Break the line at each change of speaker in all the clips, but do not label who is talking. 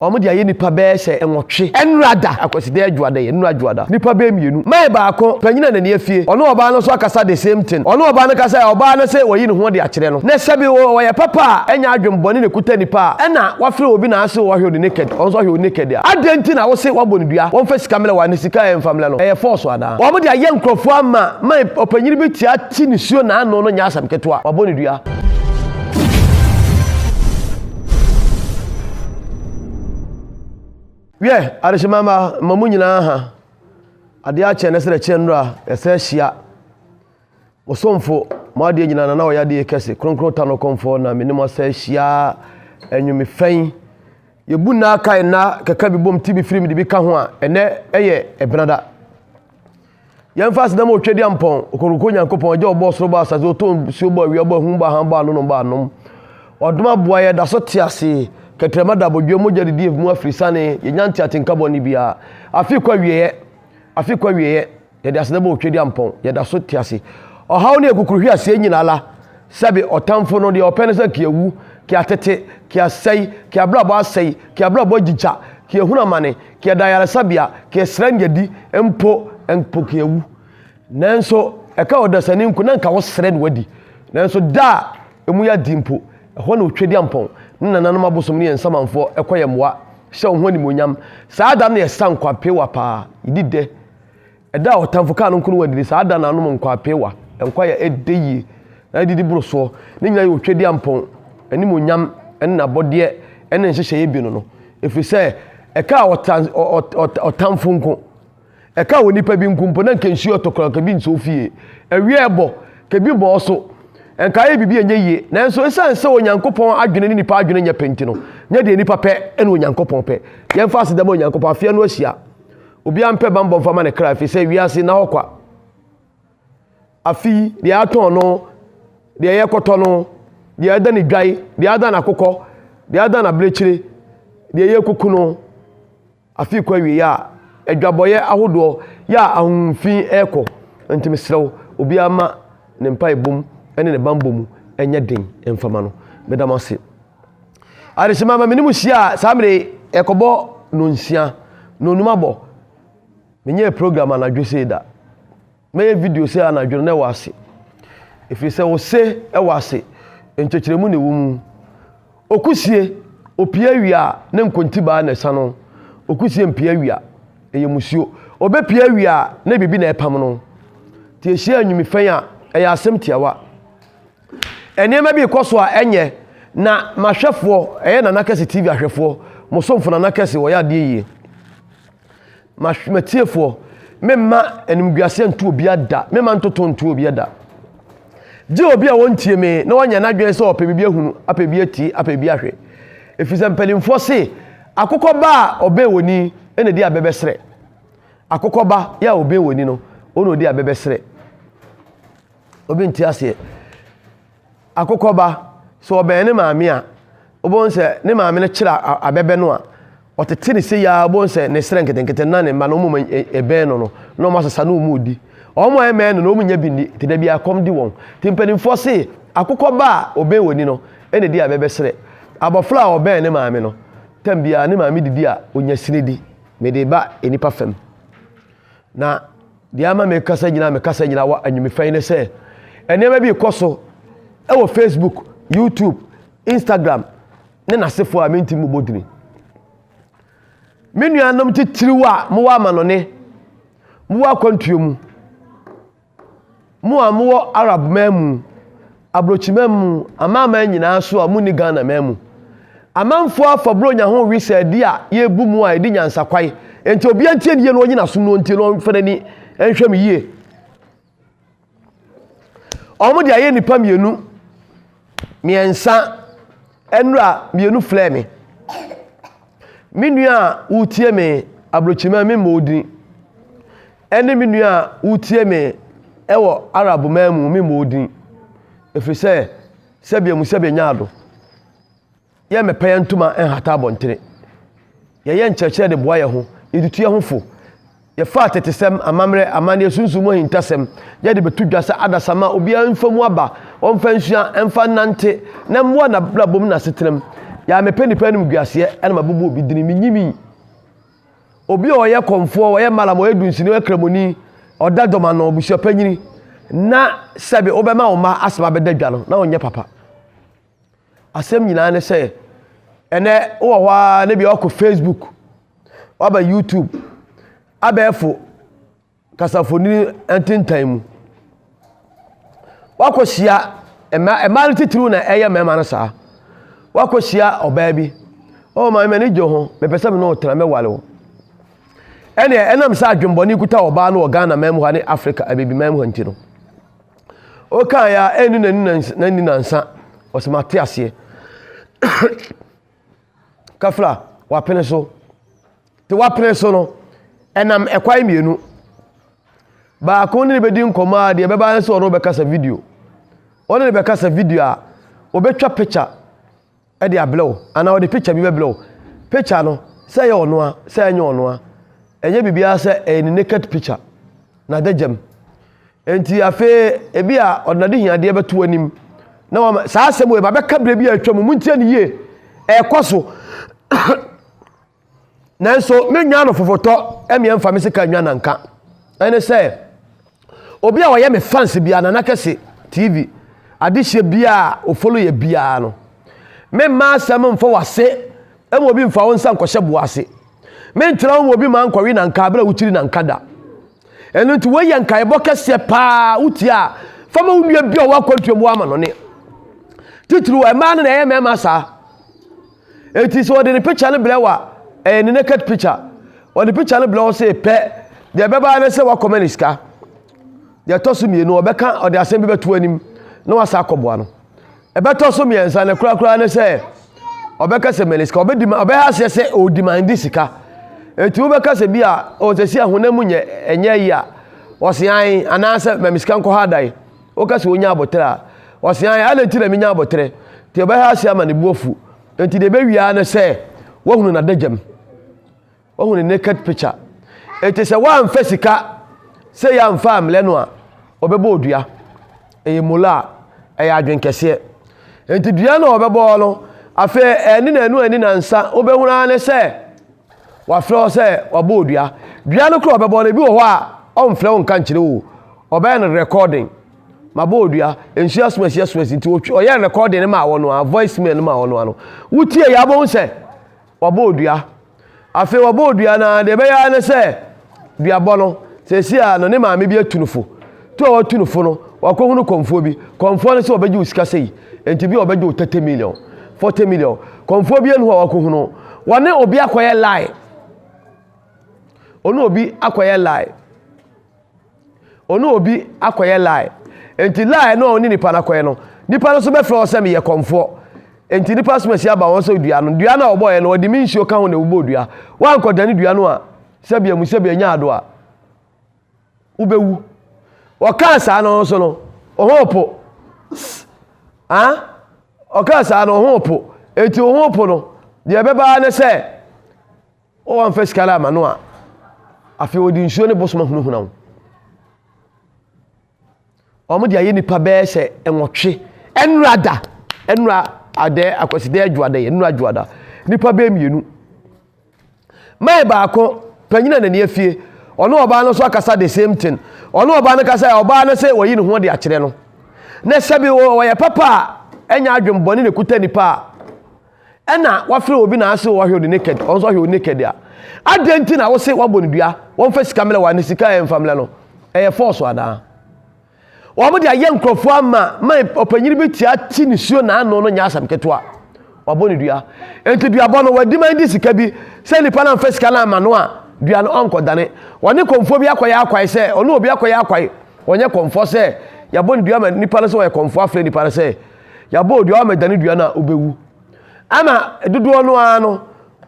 Wɔn de ayɛ nipa bɛyɛ sɛ nwɔtwe. Ɛnora da, Akwasida Adwoada yi, ɛnora Adwoada, nipa bɛyɛ mienu. Mɛn baako, panyin a n'ani afie, ɔne ɔbaa no nso akasa the same thing. Ɔne ɔbaa no kasa a, ɔbaa no se wayi ne ho adi akyerɛ no. Na sɛbi ɔyɛ papa a, ɛnyɛ adwen bɔne na ekuta nipa a, ɛna wafrɛ obi na ase wahwɛ no naked, ɔno nso ahwɛ wo naked a, adɛn nti na wose wabɔ no dua, wɔmfa sika mlɛ wo a, ne sika a ɛmfa mlɛ no, ɛyɛ force anaa? Wɔn de ayɛ nkurɔfoɔ ama ma ɔpanyin bi tia ti nisuo n'ano no nyɛ asɛm ketewa, wabɔ no dua. Wiɛ, adehyema mma, mma mo nyinaa ha. Adeɛ akyɛ ne srɛ kyɛ nnura, yɛsɛ ahyia. Mo somfo, mo adeɛ nyinaa na na ɔyɛ adeɛ kɛse, kronkron ta no kɔmfoɔ na me ne mo asɛ ahyia anwume fɛn. Yɛbu nna kae nna kɛkɛ bi bom ti bi firi mi de bi ka ho a, ɛnɛ ɛyɛ ɛbenada. Yɛmfa aseda ma Otwedeampɔn, Okokroko Nyankopɔn, Agya a ɔbɔɔ soro bɔɔ asase, ɔtɔɔ nsuo bɔɔ awia bɔɔ ahum bɔɔ ahan bɔɔ anonom bɔɔ anom. Ɔdom aboa yɛ, da so te ase. Kɛtrɛma da abodwoɛ, mogya didi yɛn mu afirisane, yɛnya nteate nka bɔne biara. Afe kɔ awieɛ, afe kɔ awieɛ, yɛde aseda bɔ Otwedeampɔn, yɛda so te ase. Ɔhaw ne akukuruhwe aseɛ nyina la, sɛbe ɔtamfo no deɛ ɔpɛ ne sɛ nka yɛawu, ka yɛatete, ka yɛasɛe, ka yɛabrabɔ asɛe, ka yɛabrabɔ agyigya, ka yɛahunu amane, Ka yɛda ayaresabea, ka yɛsrɛ nyadi mpo, mpo ka yɛwu. Nanso ɛka ɔdasani nko na nka wosrɛ na wadi. Nanso da a emu yɛ den mpo, ɛhɔ na Otwedeampɔn ne nananom abosom ne yɛn nsamanfoɔ kɔ yɛn mmoa hyɛ wo ho animuonyam. Saa da no na yɛsa nkwapewa paa, yɛdi dɛ. Ɛda a ɔtamfo kaa no nko no wadidi, saa da no anom nkwa apeewa, nkwa yɛ ɛdɛ yie, na adidi boro soɔ. Ne nyinaa yɛ Otwedeampɔn animuonyam ne n'abɔdeɛ ne ne nhyehyɛeɛ bi no no. Ɛfiri sɛ, ɛkaa ɔtamfo nko, ɛkaa onipa bi nko mpo, na nka nsuo ɛtɔ koraa, nka bi nsɔ ofie. Awia ɛbɔ, nka bi bɔɔ so, nka ayɛ biribi ɛnyɛ yie. Nanso ɛsiane sɛ Onyankopɔn adwene ne nipa adwene nyɛ pɛ nti no, nyɛ deɛ nipa pɛ ɛna Onyankopɔn pɛ. Yɛmfa aseda ma Onyankopɔn, afeɛ no ahyia. Obiara mpɛ bammɔ mfa ma ne kra, ɛfiri sɛ wiase nna hɔ kwa. Afe yi, deɛ atɔn no, deɛ yɛkɔtɔ no, deɛ ada ne dwae, deɛ ada n'akokɔ, deɛ ada n'abirekyire, deɛ yɛkuku no, afe kɔ awie a, adwabɔeɛ ahodoɔ yɛ a ahonhomfi rekɔ. Nti mesrɛ wo, obiara ma ne mpaebɔ mu ne ne bammɔ mu nyɛ den mfa ma no. Meda mo ase. Adehyema ma me ne mo hyia a saa mmerɛ yi ɛkɔbɔ nonsia nonum abɔ. Menyɛɛ program anadwo sei da. Mɛyɛ video sei anadwo no na ɛwɔ ase. Ɛfiri sɛ wo se ɛwɔ ase, nkyɛkyerɛmu na ɛwɔ mu. Okusie, opie awia a ne nkontibaa na ɛsa no. Okusie mpie awia, ɛyɛ musuo. Ɔbɛpie awia a na biribi na ɛpam no. Nti ɛhyia anwumifɛn a ɛyɛ asɛm tiawa. Nneɛma bi rekɔ so a ɛnyɛ, na m'ahwɛfoɔ, ɛyɛ Nana Kɛse TV ahwɛfoɔ, mo somfo Nana Kɛse, wɔyɛ adeɛ yie. M'atiefoɔ, memma animguaseɛ nto obiara da, memma ntoto nto obiara da. Gye obi a ɔntie me na wanya n'adwene sɛ ɔpɛ biribi ahunu, apɛ biribi atie, apɛ biribi ahwɛ. Ɛfiri sɛ mpanimfoɔ se, akokɔ ba a ɔbɛn w'ani na ɛdi abɛbɛserɛ. Akokɔ ba yɛ a ɔbɛn w'ani no, ɔna ɔdi abɛbɛserɛ. Obi nte aseɛ. Akokɔ ba, sɛ ɔbɛn ne maame a, wobɛhu sɛ ne maame no kyerɛ abɛbɛ no a, ɔtete ne sei ara, wobɛhu sɛ ne serɛ nketenkete na ne mma no wɔn ɛbɛn no no, na wɔn asesa na wɔn redi. Wɔn a ɛmmɛn no no, wɔn nnya bi nni, nti da biara kɔm di wɔn. Nti mpanimfoɔ se, akokɔ ba a ɔbɛn w'ani no, ɛna ɛdi abɛbɛ serɛ. Abɔfra a ɔbɛn ne maame no, tam biara ne maame didi a, ɔnya sini di. Mede ba nnipa fam. Na deɛ ama mekasa nyinaa mekasa nyinaa wɔ anwummefa yi ne sɛ nneɛma bi rekɔ so wɔ Facebook, YouTube, Instagram ne n'asefoɔ a mentumi mmobɔ dini. Me nuanom titiriw a mowɔ amanɔne, mowɔ akwantuo mu, Mo a mowɔ Arab man mu, aburokyiman mu, amanaman nyinaa so a munni Ghana man mu. Amanfoɔ afa Buronya ho wisa adi a yɛrebu mu a ɛdi nyansakwae. Enti obiara ntie ne yie na ɔnyi n'asom na ɔntie na ɔmfa n'ani nhwɛ me yie. Wɔn de ayɛ nnipa mmienu, mmiɛnsa, nnura mmienu frɛɛ me. Me nua a wotie me aburokyiman me mmɔ wo din. Ɛne me nua a wotie me wɔ Arab man mu me mmɔ wo din. Ɛfiri sɛ sɛbea mu sɛbea nya ado. Yɛ mmɛpɛ yɛn ntoma nhata abɔntene. Yɛyɛ nkyerɛkyerɛ de boa yɛn ho, yɛtutu yɛn ho fo. Yɛfa atetesɛm, amammerɛ, amanneɛ, sunsum mu ahintasɛm yɛ de bɛto dwa sɛ adasamma obiara mfa mu aba, ɔmfa nsua, mfa nnante, na mmoa n'abrabɔ mu n'asetenam. Yɛ a mepɛ nipa anim guaseɛ ɛna mabobɔ obi dini menyimi. Obi a ɔyɛ kɔmfoɔ, ɔyɛ malam, ɔyɛ dunsini, ɔyɛ kramoni, ɔda dɔm ano, abusua panyini, na sɛbe wobɛma wo mma asɛm abɛda dwa no, na ɔnyɛ papa. Asɛm nyinaa ne sɛ, ɛnɛ wowɔ hɔ ara na bia wakɔ Facebook, waba YouTube, abɛɛfo kasafoni ntentan mu. Wakɔhyia mmaa mmaa no titiriw na ɛyɛ mmarima no saa. Wakɔhyia ɔbaa bi. Oh maame m'ani gye ho, mepɛ sɛ me ne wo tena, mɛware wo. Ɛnneɛ ɛnam sɛ adwemmɔne kuta ɔbaa no wɔ Ghana man mu ha ne Africa abibi man mu ha nti no, ɔkaeɛ a ɛnni n'ani n'ani nansa, ɔsɛ mate aseɛ. Kafra, wapene so. Te wapene so no, ɛnam ɛkwan mmienu. Baako ne no bɛdi nkɔmmɔ a deɛ ɛbɛba ne sɛ ɔne bɛkasa video. Ɔne no bɛkasa video a, ɔbɛtwa picture de abrɛ wo anaa ɔde picture bi bɛbrɛ wo. Picture no, sɛ ɛyɛ ɔno a, sɛ ɛnyɛ ɔno a, ɛnyɛ biribiara sɛ ɛyɛ ne naked picture, n'adagyam. Enti afei ebi a ɔde n'adehiadeɛ bɛto w'anim na wama saa asɛm wei mabɛka berɛ bi a atwa mu montie no yie ɛrekɔ so nanso menwa no fofotɔ ɛmeɛ mfa me sika nwa nanka ɛne sɛ obi a ɔyɛ me fans biara nana kɛse tv adehyeɛ biara ofolo yɛ biara no memma asɛm mfa wase ɛma obi mfa wo nsa nkɔhyɛ boa ase menkyerɛ wo ma obi ma nkɔwe nanka berɛ a wokyiri nanka da Ɛno nti wei yɛ nkaebɔ kɛseɛ paa wotie a fa ma wo nua bi a ɔwɔ akwantuo mu amanɔne. Titiriw mmaa no na ɛyɛ mmarima saa. Enti sɛ ɔde ne picture no brɛ wa ɛyɛ ne naked picture. Ɔde picture no brɛ wo sɛ pɛ deɛ ɛbɛba ne sɛ wakɔma ne sika. Deɛ ɛtɔ so mmienu ɔbɛka ɔde asɛm bi bɛto anim na wasa akɔboa no. Ɛbɛtɔ so mmiɛnsa no korakora ne sɛ ɔbɛka sɛ mene sika ɔbɛdi ɔbɛyɛ aseɛ sɛ ɔdimande sika eti wobɛka sɛ bi a ɔsɛ si ahonam mu nyɛ ɛnyɛ yi a ɔse an anaasɛ mɛme sika nkɔ ha adan woka sɛ onya abotere a ɔse an adɛn nti na menya abotere nti ɔbɛyɛ aseɛ ama ne bu afu nti deɛ ɛbɛwia ne sɛ wahunu n'adagyam Wahu ne naked picture. Enti sɛ woamfa sika sɛ yɛ amfa ammlɛ no a, ɔbɛbɔ odua. Ɛyɛ mola a, ɛyɛ adwen kɛseɛ. Enti dua no a ɔbɛbɔ no, afei ɛne na ɛnu ani nansa, wobɛhunu ara ne sɛ wafrɛ wo sɛ wabɔ odua. Dua no kora ɔbɛbɔ no, ebi wɔ hɔ a ɔmfrɛ wo nka nkyerɛ wo. Ɔbɛyɛ no recording. Mabɔ odua, nsuo asomasi asomasi nti ɔyɛ recording no maa wɔ no a, voice mail no maa wɔ no ano. Wotie yɛ abɔhu sɛ Wɔbɔɔ dua. Afei wɔbɔɔ dua no ara, deɛ ɛbɛyɛ ara ne sɛ duabɔ no, seesei a no ne maame bi atu no fo. Tu a watu no fo no, wakɔhunu kɔmfoɔ bi. Kɔmfoɔ no sɛ ɔbɛgye wo sika sei. Enti bi a ɔbɛgye wo 30 million, 40 million. Kɔmfoɔ bi anu hɔ a wakɔhunu. Wɔne obi akɔyɛ lie. Ɔne obi akɔyɛ lie. Ɔne obi akɔyɛ lie. Enti lie no a ɔne nipa no akɔyɛ no, nipa no nso bɛfrɛ wo sɛ meyɛ kɔmfoɔ. Enti nipa som asi aba wɔn sɛ dua no. Dua no a wɔbɔeɛ no, wɔde me nsuo ka ho na ɛbobɔɔ dua. Woankɔdane dua no a, sɛbi amu sɛbi anya ado a, wobɛwu. Ɔkaa saa no nso no, ɔho po. Ah? Ɔkaa saa no, ɔho po. Enti ɔho po no, deɛ ɛbɛba ara ne sɛ, Wo wamfa sika no ama no a, afei wɔde nsuo ne bosom ahunahuna wo. Wɔn de ayɛ nipa bɛyɛ sɛ nwɔtwe. Ɛnura da, ɛnura adɛ akwasidɛ adwoada yɛ, ɛnura adwoada. Nipa bɛyɛ mmienu. Mɛn baako, panyin a n'ani afie. Ɔne ɔbaa no nso akasa the same thing. Ɔne ɔbaa no kasa ɔbaa no sɛ wɔyi ne ho de akyerɛ no. Na sɛbi wɔyɛ papa a ɛnyɛ adwembɔne na ekuta nipa a Ɛna wafrɛ obi na ase wahwɛ ɔde naked, ɔno nso ahwɛ ɔde naked a. Adɛn nti na wose wabɔ no dua, wɔmfa sika mmerɛ wa ne sika a ɛmfa mmerɛ no, ɛyɛ force anaa? Wɔn de ayɛ nkurɔfoɔ ama ma ɔpanyin bi tia ti ne suo n'ano no nyɛ asɛm ketewa. Wabɔ no dua. Enti duabɔ no wadi man di sika bi sɛ nipa no amfa sika no ama no a dua no ɔnkɔdane. Wɔne kɔmfoɔ bi akɔyɛ akwae sɛ ɔne obi akɔyɛ akwae wɔnyɛ kɔmfoɔ sɛ yɛabɔ no dua ma nipa no sɛ ɔyɛ kɔmfoɔ afrɛ nipa no sɛ Yɛabɔ odua ama dane dua no a wobɛwu. Ama dodoɔ no ara no,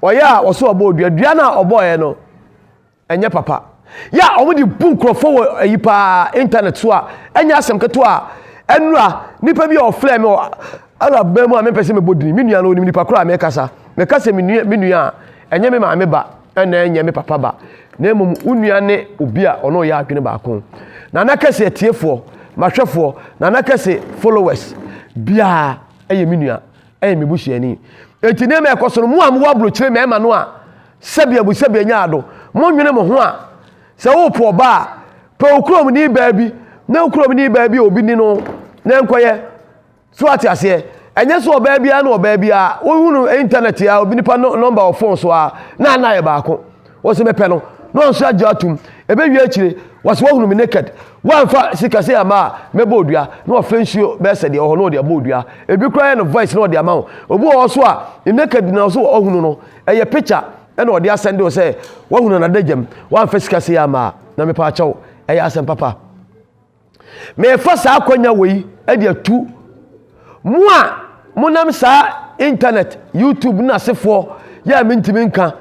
ɔyɛ a ɔso ɔbɔ odua. Dua no a ɔbɔeɛ no, ɛnyɛ papa. Yɛ a wɔde bu nkurɔfoɔ wɔ ayi paa internet so a, ɛnyɛ asɛm ketewa a ɛnura nipa bi a ɔfrɛ me wɔ Arab bɛn mu a mempɛ sɛ mebɔ dini. Me nua no ɔnim nipa korɔ a mekasa. Meka sɛ me nua me nua a, ɛnyɛ me maame ba ɛna ɛnyɛ me papa ba. Na mmom wo nua ne obi a ɔne ɔyɛ adwene baako. Nana Kɛse atiefoɔ, mahwɛfoɔ, Nana Kɛse followers biara ɛyɛ me nua, ɛyɛ me busuani. Enti nneɛma a ɛkɔ so no, mo a mowɔ aburokyire mmarima no a sɛbi abu sɛbi anya ado, monnwene mo ho a sɛ worepo ɔbaa a, pɛ wo kuromni baa bi na wo kuromni baa bi a obi ni no na nkɔyɛ. So ate aseɛ? Ɛnyɛ sɛ ɔbaa biara ne ɔbaa biara. Wohu no internet a obi nipa nɔmba wɔ phone so a na ana yɛ baako. Wɔsɛ mepɛ no na ɔnso agye atum. Ɛbɛwie akyire wɔsɛ wɔhunu me naked. Woamfa sika sɛ ama a mɛbɔ odua na wɔfrɛ nsuo bɛyɛ sɛ deɛ ɔhɔ na ɔde abɔ odua. Ebi koraa yɛ no voice na ɔde ama wo. Obi wɔ hɔ so a ne naked na ɔso ɔhunu no ɛyɛ picture ɛna ɔde asɛnde wo sɛ woahunu no n'adagyam. Woamfa sika sɛ ama a na mepa akyɛw ɛyɛ asɛm papa. Merefa saa akwanya wei de atu mo a monam saa internet, YouTube ne asefoɔ yɛ a mentumi nka,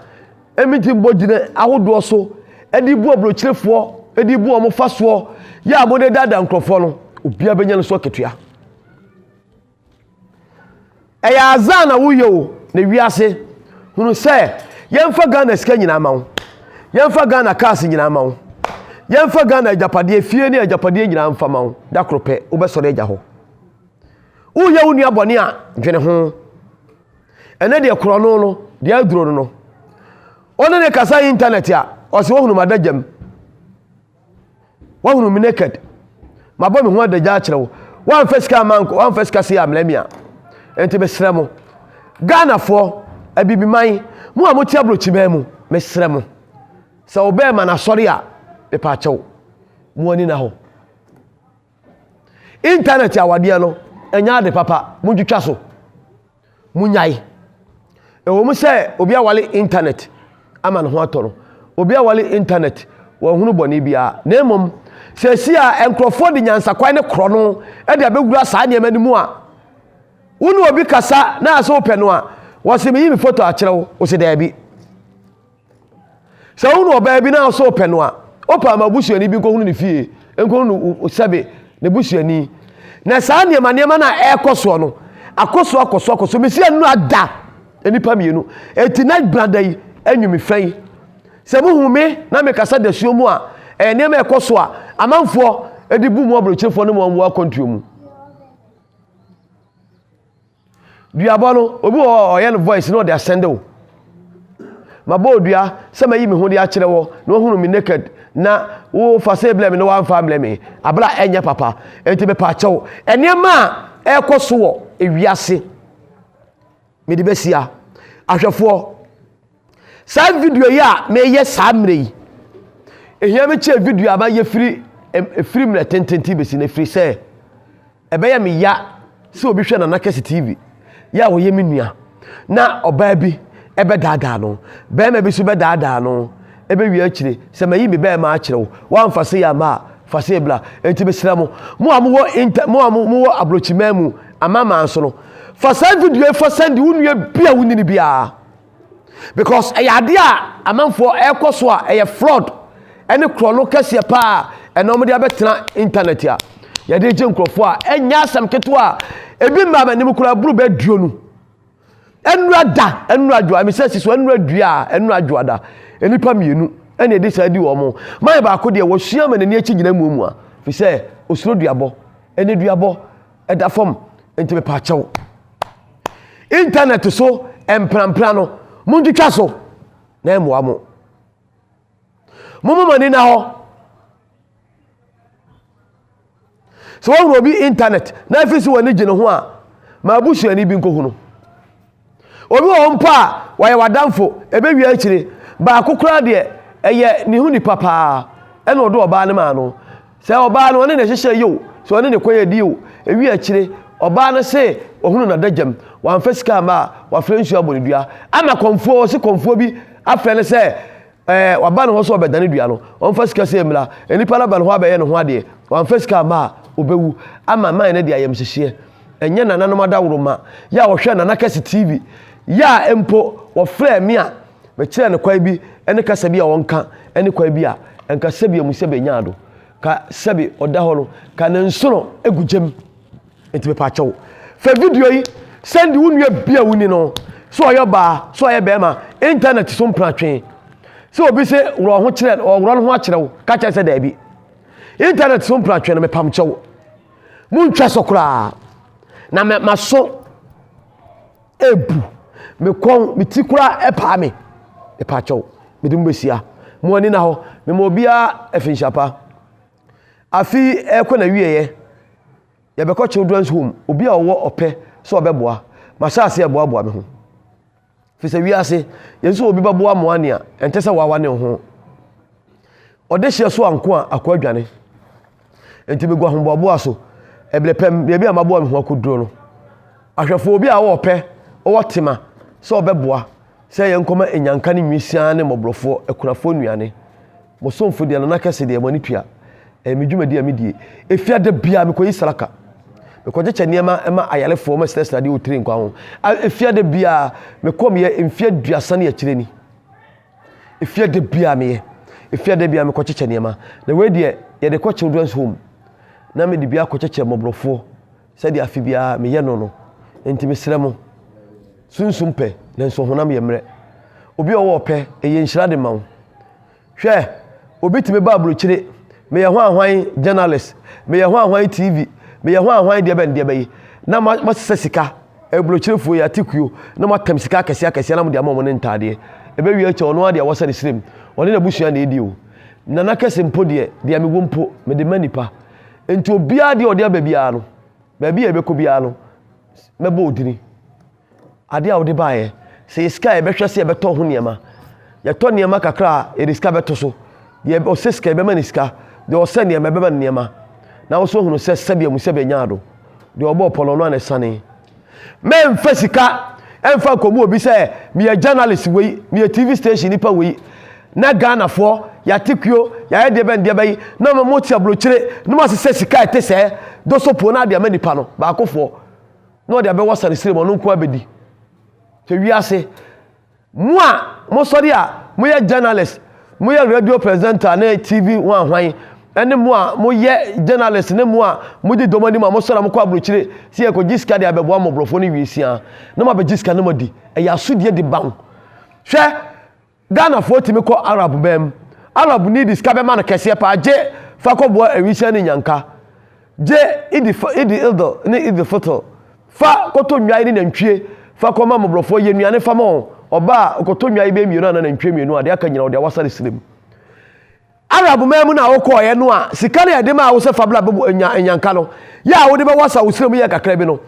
mentumi bɔ gyina ahodoɔ so de bu aburokyerefoɔ, de bu wɔn fa soɔ yɛ a mode daadaa nkurɔfoɔ no, obiara bɛnya no so akatua. Ɛyɛ adze a na woyɛ o, na wiase hunu sɛ yɛmfa Ghana sika nyinaa ma wo, yɛmfa Ghana cars nyinaa ma wo, yɛmfa Ghana agyapadeɛ, fie ne agyapadeɛ nyinaa mfa ma wo, da koro pɛ wobɛsɔre agya hɔ. Woyɛ wo nua bɔne a, dwene ho. Ɛnɛ deɛ korɔno no, deɛ aduro no no. Ɔne ne kasa internet a, ɔsɛ wohunu m'adagyam. Woahunu me naked. Mabɔ me ho adagya akyerɛ wo. Woamfa sika amma nkɔ, woamfa sika sei ammrɛ me a. Enti mesrɛ mo, Ghanafoɔ, Abibiman, mo a mote aburokyiman mu, mesrɛ mo, sɛ wo bɛɛma no asɔre a, mepaakyɛw, mo ani na hɔ. Internet awadeɛ no, ɛnyɛ ade papa, montwitwa so. Monyae. Ɛwɔ mu sɛ obi awale intanɛt ama ne ho atɔ no, obi awale intanɛt wɔnhunu bɔne biara, na mmom seesei a nkurɔfoɔ de nyansakwan ne korɔno de abɛwura saa nneɛma no mu a, wo ne obi kasa na asɛ wopɛ no a, wɔse meyi me foto akyerɛ wo, wo se daabi. Sɛ wohunu ɔbaa bi na ɔsɛ ɔpɛ no a, ɔpɛ ama busuani bi nkɔhunu ne fie, nkɔhunu no sɛbe ne busuani. Na saa nneɛma nneɛma no a ɛrekɔ soɔ no, akɔ so akɔ so akɔ so. Mesi ɛno ada nnipa mmienu. Eti na brada yi anwumi fɛ yi. Sɛ muhu me na mekasa dasuo mu a, ɛyɛ nneɛma ɛkɔ so a amanfoɔ de bu mu aburokyerefoɔ ne mu amu akwantuo mu. Duabɔ no, obi wɔ hɔ a ɔyɛ no voice na ɔde asɛnde wo. Mabɔ odua sɛ mayi me ho de akyerɛ wɔ na wahunu me naked na wo fa sɛ blɛ me na wamfa amlɛ me. Abla ɛnyɛ papa. Enti mepa kyɛw. Nneɛma a ɛrekɔ so wɔ ewiase mede bɛsia. Ahwɛfoɔ, saa video yi a meyɛ saa mmerɛ yi, ehia me kyɛ video a mayɛ firi firi mmerɛ tententen bɛsi na ɛfiri sɛ Ɛbɛyɛ me ya sɛ obi hwɛ Nana Kɛse TV yɛ a ɔyɛ me nua na ɔbaa bi bɛdaadaa no, barima bi nso bɛdaadaa no, ɛbɛwie akyire sɛ mayi me barima akyerɛ wo, woamfa sei amma a, fa sei bra. Enti mesrɛ mo, mo a mowɔ inter, mo a mowɔ aburokyiman mu, amanaman so no, fa saa video yi fa sɛnde wo nua bi a wonni no biara. Because ɛyɛ adeɛ a amanfoɔ ɛrekɔ so a ɛyɛ fraud ɛne korɔno kɛseɛ paa ɛna wɔde abɛtena internet a yɛde gye nkurɔfoɔ a ɛnyɛ asɛm ketewa a ebi mmaa m'anim koraa buru bɛ duonu ɛnura da ɛnura adwoa ɛmi sɛ sisi ɛnura dua a ɛnura adwoa da nnipa mmienu ɛna ɛde saa di wɔn mayɛ baako deɛ wɔsua ma n'ani akyi gyina muamua fi sɛ osuro duabɔ ɛne duabɔ ɛda fam nti mepa kyɛw. Intanɛt so mprampra no, montwitwa so na ɛmmoa mo. Momma mo ani nna hɔ. Sɛ wohunu obi intanɛt na afi sɛ w'ani gye ne ho a, ma abusuani bi nkɔhunu. Obi wɔ hɔ mpo a wɔyɛ w'adamfo, ɛbɛwie akyire. Baako koraa deɛ, ɛyɛ ne ho nipa paa ɛna ɔde ɔbaa no maa no. Sɛ ɔbaa no ɔne no hyehyɛ yi o, sɛ ɔne no kɔ adi o, ewie akyire, ɔbaa no se ɔhunu n'adagyam, wamfa sika amma a, wafrɛ nsuo abɔ no dua. Ama kɔmfoɔ, ɔse kɔmfoɔ bi afrɛ no sɛ ɛɛ waba ne hɔ sɛ ɔbɛdane dua no, ɔmfa sika sɛ mmra. Nnipa no aba ne hɔ abɛyɛ ne ho adeɛ, wamfa sika amma a, ɔbɛwu. Ama man no de ayamhyehyeɛ. Ɛnyɛ nananom adaworoma yɛ a wɔhwɛ Nana Kɛse TV yɛ a mpo wɔfrɛɛ me a Mekyerɛɛ no kwan bi ne kasa bi a ɔnka ne kwan bi a nka sɛbi amu sɛbi anya ado. Ka sɛbi ɔda hɔ no, ka ne nsono gu gyam. Nti mepaakyɛw, fa video yi sɛnde wo nua bi a wonni no, sɛ ɔyɛ ɔbaa, sɛ ɔyɛ bɛrima, internet so mpratwe. Sɛ obi se worɔ ho kyerɛ, ɔworɔ no ho akyerɛ wo, ka kyerɛ sɛ daabi. Internet so mpratwe no mepam kyɛw. Muntwa so koraa. Na maso. Ebu. Me kɔn, me ti koraa ɛpaa me. Mepa kyɛw, mede mo bɛhyia. Mo ani na hɔ. Mema obiara afinhyia pa. Afe yi ɛrekɔ n'awieɛ. Yɛbɛkɔ children's home. Obi a ɔwɔ ɔpɛ sɛ ɔbɛboa. Mahyɛ aseɛ ɛboaboa me ho. Firi sɛ wiase, yɛn sɛ obi bɛboa mmoa nea ɛnte sɛ wawa ne ho. Ɔde hyeɛ so anko a akɔ adwane. Enti megu ahoboaboa so. Ɛberɛ pɛm, baabi a maboa me ho akɔduro no. Ahwɛfoɔ, obi a ɔwɔ ɔpɛ, ɔwɔ tema sɛ ɔbɛboa sɛ yɛnkɔma anyanka ne nwisiaa ne mmɔborɔfoɔ, akunafoɔ nnuane. Mo somfo deɛ, Nana Kɛse deɛ, mo ani tua. Ɛyɛ me dwumadi a medie. Efia da biara mekɔyi saraka. Mekɔkyekyɛ nneɛma ma ayarefoɔ ma srɛsrɛ adeɛ wɔ tiri nkwa ho. Efia da biara mekɔ meyɛ mfeɛ aduasa ne akyire ni. Efia da biara meyɛ. Efia da biara mekɔkyekyɛ nneɛma. Na wei deɛ yɛde kɔ children's home na mede bi akɔkyekyɛ mmɔborɔfoɔ sɛdeɛ afe biara meyɛ no no. Enti mesrɛ mo, sunsum pɛ nanso honam yɛ mmerɛ. Obi a ɔwɔ ɔpɛ, ɛyɛ nhyira de ma wo. Hwɛ, obi tumi ba aburokyire, meyɛ hwan hwan journalist, meyɛ hwan hwan TV, meyɛ hwan hwan deɛ bɛn deɛ bɛyi, na moasesa sika, aburokyirefoɔ yi ate kuo, na moatam sika akɛseɛ akɛseɛ na mode ama wɔn ne ntaadeɛ. Ɛbɛwie akyɛ ɔno ara deɛ wɔsɛ ne serem, ɔne n'abusua na ɛdi o. Nana kɛse mpo deɛ, deɛ mewɔ mpo, mede ma nipa. Nti obiara deɛ ɔde aba biara no, baabi a ɛbɛkɔ biara no, mɛbɔ odini. Adeɛ a wode baeɛ, sɛ yɛ sika a yɛbɛhwɛ sɛ yɛbɛtɔ ho nneɛma. Yɛtɔ nneɛma kakra a, yɛde sika bɛto so. Deɛ ɔsɛ sika yɛbɛma no sika, deɛ ɔsɛ nneɛma yɛbɛma no nneɛma. Na wo nso hunu sɛ sɛdeɛ mu sɛdeɛ nyaa do. Deɛ ɔbɔɔ pɔ no ɔno a na ɛsane. Mɛmfa sika ɛmfa nkɔmu obi sɛ meyɛ journalist wei, meyɛ TV station nipa wei. Na Ghanafoɔ yɛate kuo, yɛayɛ deɛ bɛn deɛ bɛyi, na mo te aburokyire, na mo asesɛ sika ɛte sɛɛ, dosopuo na ade ama nipa no, baakofoɔ. na ɔde abɛwɔ sare mu ɔno nko abɛdi hwɛ wiase mo a mosɔre a moyɛ journalist moyɛ radio presenter ne tv ho ahwan ɛne mo a moyɛ journalist ne mo a modi dɔm anim a mosɔre a mokɔ aburokyire sɛ yɛkɔgye sika de abɛboa mmɔborɔfoɔ ne wiesia na moabɛgye sika no madi ɛyɛ asodie de ba ho hwɛ Ghanafoɔ tumi kɔ Arab man mu. Arab ni de sika bɛma no kɛseɛ paa gye fa kɔboa awisia ne nyanka. Gye Idi Idi Idil ne Idil Fitr fa kɔtɔ nnwan ne nantwie fa kɔma mmɔborɔfoɔ yɛ nnuane fa ma wɔn. Ɔba a ɔkɔtɔ nnwan bɛyɛ mmienu anaa nantwie mmienu a deɛ aka nyina ɔde awasa ne srɛ mu. Arab man mu na wokɔɔeɛ no a sika no a yɛde maa wo sɛ fa bra bɛbɔ nya nyanka no yɛ a wode bɛwasa wo srɛ mu yɛ kakra bi no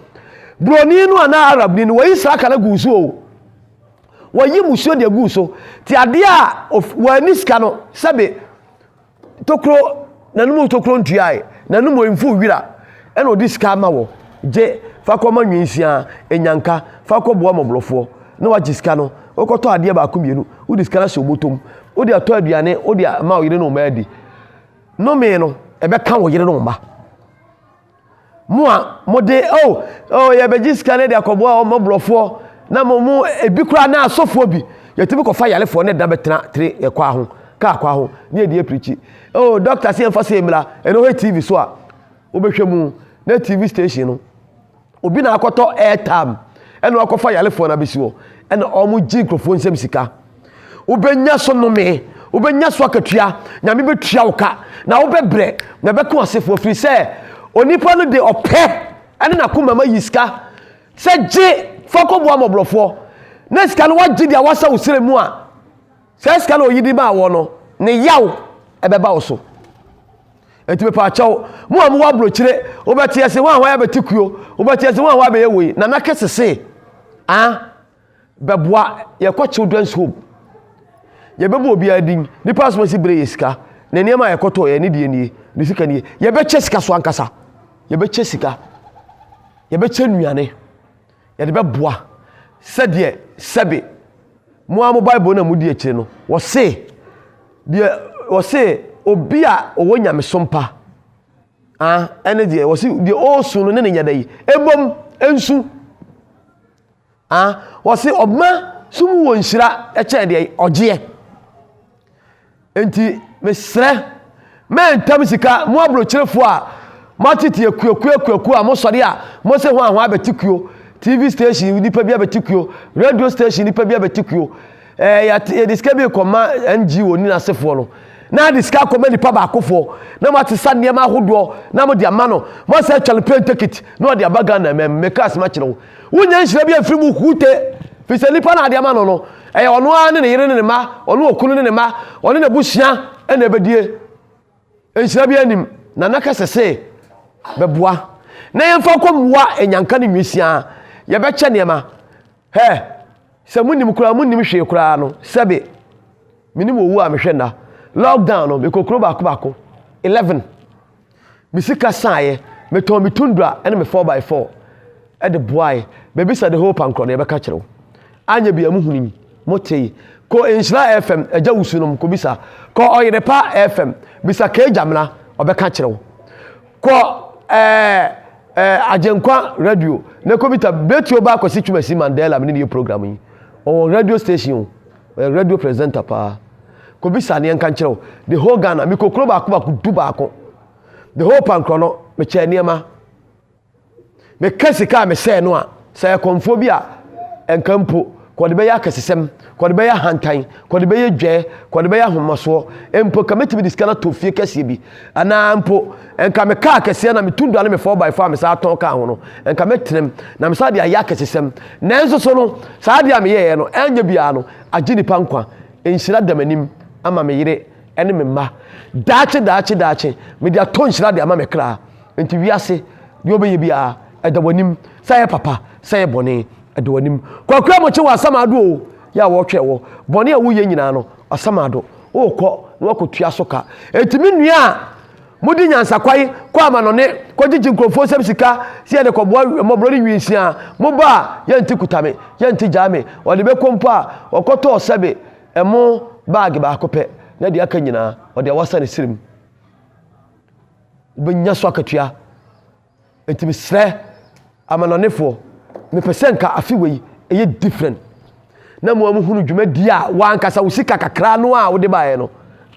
buroni no anaa Arabni no wɔyi sraka no agu wo so o. Wɔyi musuo de agu so. Te adeɛ a wɔani sika no sɛbe tokuro n'anum tokuro ntuae n'anum mfu wira ɛna ɔde sika ama wɔ gye fa kɔma nwinsia enyanka fa kɔboa mmɔborɔfoɔ na wagye sika no wokɔtɔ adeɛ baako mmienu wode sika no ahyɛ wo bɔtɔm wode atɔ aduane wode ama wo yere ne wo mma adi nnome no ɛbɛka wo yere ne wo mma. Mo a mode, oh, oh, yɛbɛgye sika no de akɔboa ɔmmɔborɔfoɔ, na mo mo ebi koraa na asɔfoɔ bi, yɛtumi kɔfa yarefoɔ ne da bɛtena tire ɛkwa ho, kaa kwa ho, ne yɛde apirikyi. Oh, dɔkta sɛ yɛmfa sɛ mmra, ɛno hɔ TV so a, wobɛhwɛ mu, na TV station no, obi na akɔtɔ airtime, ɛna wakɔfa yarefoɔ no abɛsi hɔ, ɛna wɔn gye nkurɔfoɔ nsam sika. Wobɛnya so nnome, wobɛnya so akatua, Nyame bɛtua wo ka, na wobɛbrɛ, na ɛbɛka w'asefoɔ, firi sɛ onipa no de ɔpɛ ne n'akoma ma yi sika sɛ gye fa kɔboa mmɔborɔfoɔ, na sika no wagye deɛ wasa wo serɛ mu a, saa sika no ɔyi de maa wɔ no, ne yaw ɛbɛba wo so. Enti mepaakyɛw, mo a mowɔ aburokyire, wobɛte ase, wɔn a wɔayɛ abɛte kuo, wobɛte ase, wɔn a wɔabɛyɛ wei, Nana Kese se, ah, bɛboa yɛkɔ children's home yɛbɛbɔ obiara din nipa asoma si bere yɛ sika na nneɛma a yɛkɔtɔ yɛ ne deɛ nie ne sika nie yɛbɛkyɛ sika so ankasa yɛbɛkyɛ sika yɛbɛkyɛ nnuane yɛde bɛboa sɛdeɛ sɛbe mo a mo bible na modi akyire no wɔse deɛ wɔse obi a ɔwɔ nyamesom pa ah ɛne deɛ wɔse deɛ ɔresu no ne ne nyɛ dɛ yi ebom nsu Ah, wɔse ɔma so mu wɔ nhyira kyɛn deɛ ɔgyeɛ. Nti mesrɛ mɛntam sika mo aburokyerefoɔ a moatete akuakuo akuakuo a mosɔre a mose ho ahoa abɛte kuo TV station nipa bi abɛte kuo radio station nipa bi abɛte kuo ɛɛ yɛate yɛde sika bi rekɔma NGO ne n'asefoɔ no na ade sika akɔma nipa baakofoɔ na moasesa nneɛma ahodoɔ na mode ama no moasɛ atwa no plane ticket na ɔde aba Ghana mɛ meka asɛm akyerɛ wo Wonya nhyira bi amfiri mu hute. Firi sɛ nipa no a ade ama no no, ɛyɛ ɔno ara ne ne yere ne ne mma, ɔne okunu ne ne mma, ɔne n'abusua na ɛbɛdie. Nhyira biara nnim. Nana kɛsɛ se bɛboa na yɛmfa nkɔ mmoa anyanka ne nwisiaa. Yɛbɛkyɛ nneɛma. Hɛ, sɛ monim koraa monnim hwee koraa no, sɛbe menim owu a mehwɛ nna. Lockdown no, mekɔ kuro baako baako 11. Me sika saeɛ, metɔn me tundra ne me 4x4 de boaeɛ. Bɛbisa the whole pankorɔ no, yɛbɛka kyerɛ wo. Anyɛ bia mo hunu yi, mo te yi. Kɔ Nhyira FM, Agya Wusu nom, kɔbisa. Kɔ Ɔyerepa FM, bisa Kay Gyamena, ɔbɛka kyerɛ wo. Kɔ ɛɛ ɛɛ Agyenkwa Radio, na kɔbisa Betio ba Kwasi Twumasi Mandela, me ne ne yɛ program yi. Ɔwɔ radio station o. Ɔyɛ radio presenter paa. Kɔbisa ne yɛnka nkyerɛ wo. The whole Ghana, mekɔ kuro baako baako du baako. The whole Pankorɔ no, mekyɛɛ nneɛma. Meka sika a mesɛɛ no a, sɛ ɛyɛ kɔmfoɔ bi a, nka mpo kɔde bɛyɛ akɛsesɛm, kɔde bɛyɛ ahantan, kɔde bɛyɛ dwɛɛ, kɔde bɛyɛ ahomasoɔ. Mpo ka mɛtumi de sika no atɔ fie kɛseɛ bi. Anaa mpo nka me kaa kɛseɛ na me tundra ne me 4x4 a mesan tɔn kaa ho no, nka mɛtenam na mesan de ayɛ akɛsesɛm. Nanso so no, saa adeɛ a meyɛeɛ no, ɛnyɛ biara no, agye nnipa nkwa. Nhyira da m'anim ama me yere ne me mma. Daakye, daakye, daakye, mede atɔ nhyira de ama me kra. Enti wiase, deɛ wobɛyɛ biara, ɛda w'anim. Sɛ ɛyɛ papa, sɛ ɛyɛ bɔne, ɛda w'anim. Kwaku Amokyɛ wɔ Asamado o, yɛ a wɔretwɛn wɔ. Bɔne a woyɛ nyinaa no, Asamado, worekɔ na woakɔtua so ka. Enti me nua a mode nyansakwan kɔ amanɔne kɔgyegye nkurɔfoɔ nsam sika sɛ yɛde kɔboa mmɔborɔ ne nwinsiaa, moba a, yɛnte kuta me, yɛnte gyaa me. Ɔde bɛkɔ mpo a, ɔkɔtɔɔ sɛbe ɛmo baage baako pɛ, na deɛ aka nyinaa, ɔde awasa ne serem. Wobɛnya so akatua. Enti mesrɛ amanɔnefoɔ, mepɛ sɛ nka afe wei ɛyɛ different. Na mo a mohunu dwumadie a wankasa wo sika kakra no a wode baeɛ no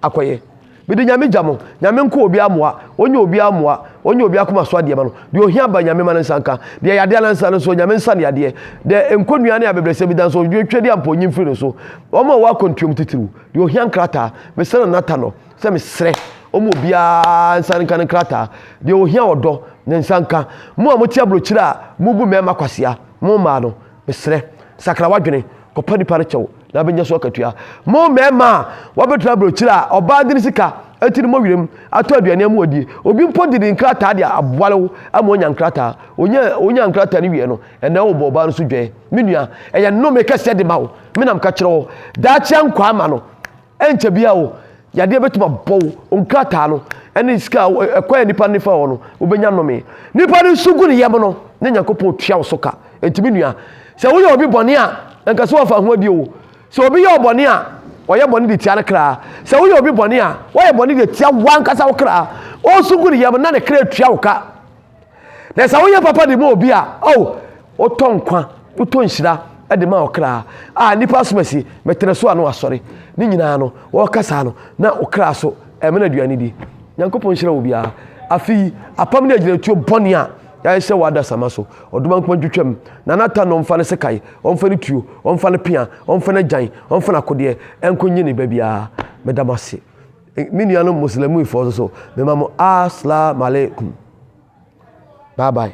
akɔyɛ. Mede Nyame gya mo, Nyame nko obi amoa, ɔnyɛ obi amoa, ɔnyɛ obi akoma so adeɛ ma no. Deɛ ohia ba Nyame ma no nsa nka, deɛ yadeɛ no nsa no nso Nyame nsa no yadeɛ. Deɛ nkɔnnua ne abɛbrɛsɛ bi da nso ɔdwetwe de ampa ɔnyi mfiri no so. Wɔn a wɔwɔ akwantuom titiriw, deɛ ohia nkrataa, mesrɛ Nana Tanɔ, sɛ mesrɛ ɔmo obiara nsa nka ne nkrataa deɛ ohia ɔdɔ ne nsa nka mo a mote aburokyire a mobu mmarima kwasea mo mmaa no mesrɛ sakra wadwene kɔpa nipa no kyɛw na abɛnya so akatua mo mmarima a wabɛtena aburokyire a ɔbaa de ne sika ati ne mɔwerɛm atɔ aduane amu adie obi mpo de ne nkrataa de aboare wo ama onya nkrataa onya onya nkrataa no wie no ɛnna wobɔ ɔbaa no so dwɛ me nua ɛyɛ nnome kɛseɛ de ma wo menam ka kyerɛ wo daakye ankwa ama no Ɛnkyɛ biara o, yadeɛ bɛtumi abɔ wo, wo nkrataa no ne sika a ɛkwan a nipa no fa hɔ no, wobɛnya nnome. Nipa no nsu gu ne yam no, ne Nyankopɔn tua wo so ka. Enti me nua, sɛ woyɛ obi bɔne a, nka sɛ wafa ho adi o. Sɛ obi yɛ wo bɔne a, ɔyɛ bɔne de tia ne kra. Sɛ woyɛ obi bɔne a, woayɛ bɔne de tia w'ankasa wo kra. Ɔresu gu ne yam na ne kra tua wo ka. Na sɛ woyɛ papa de ma obi a, oh, wotɔ nkwa, wotɔ nhyira de ma ɔkra a nipa asom asi, mɛtena so a na wasɔre. Ne nyinaa no, wɔka saa no, na ɔkra so ɛmena aduane di. Nyankopɔn nhyira wɔ biara. Afe yi, apam ne agyinatuo bɔne a yɛahyɛ wɔ adasama so. Ɔdoma nkoma ntwitwam. Nana ta no ɔmfa ne sekae, ɔmfa ne tuo, ɔmfa ne pea, ɔmfa n'agyan, ɔmfa n'akodeɛ, ɛnko nye ne ba biara. Meda mo ase. Me nuanom Muslimifoɔ nso so, mema mo Assalamu alaikum. Bye bye.